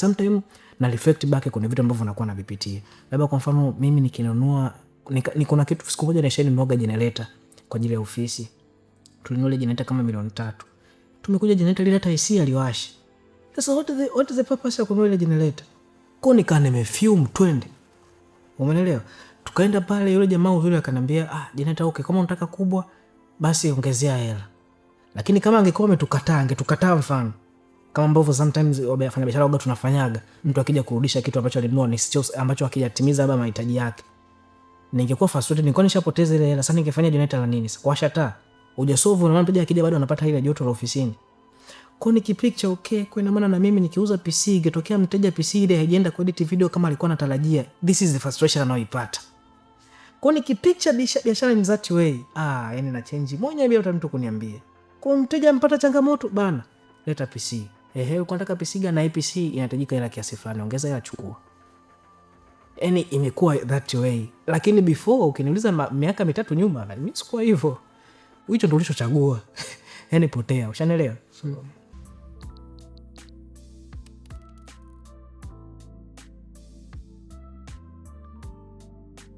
Sometime na reflect back kwenye vitu ambavyo nakuwa navipitia. Labda kwa mfano mimi nikinunua, niko na kitu, siku moja nishanunuaga generator kwa ajili ya ofisi. Tulinunua ile generator kama milioni 3. Tumekuja, generator ile hata AC haliwashi. Sasa what is the purpose ya kununua ile generator? Kwa nikaa nimefume, twende. Umeelewa? Tukaenda pale, yule jamaa uzuri akaniambia, "Ah, generator okay, kama unataka kubwa basi ongezea hela." Lakini kama angekuwa ametukataa, angetukataa mfano kama ambavyo sometimes wafanya biashara waga tunafanyaga, mtu akija kurudisha kitu ambacho alinunua ni sio ambacho hakijatimiza labda mahitaji yake, ningekuwa frustrated, ningekuwa nishapoteza ile hela. Sasa ningefanya generator la nini? Kuwasha taa hujasolve, na maana mteja akija bado anapata ile joto la ofisini. Kwa nikipicture, okay, kwa ina maana na mimi nikiuza PC, ikitokea mteja PC ile haijaenda kuedit video kama alikuwa anatarajia, this is the frustration anayoipata. Kwa nikipicture biashara in that way, ah, yani na change moja bila hata mtu kuniambia. Kwa mteja ampata changamoto bana, leta PC. Ehe, uko unataka PC gani? Na PC inahitajika hela kiasi fulani, ongeza hela, chukua. Yani imekuwa that way, lakini before ukiniuliza miaka 3 nyuma, mimi sikuwa hivyo. Hicho ndo ulichochagua, yani potea, ushanielewa? So,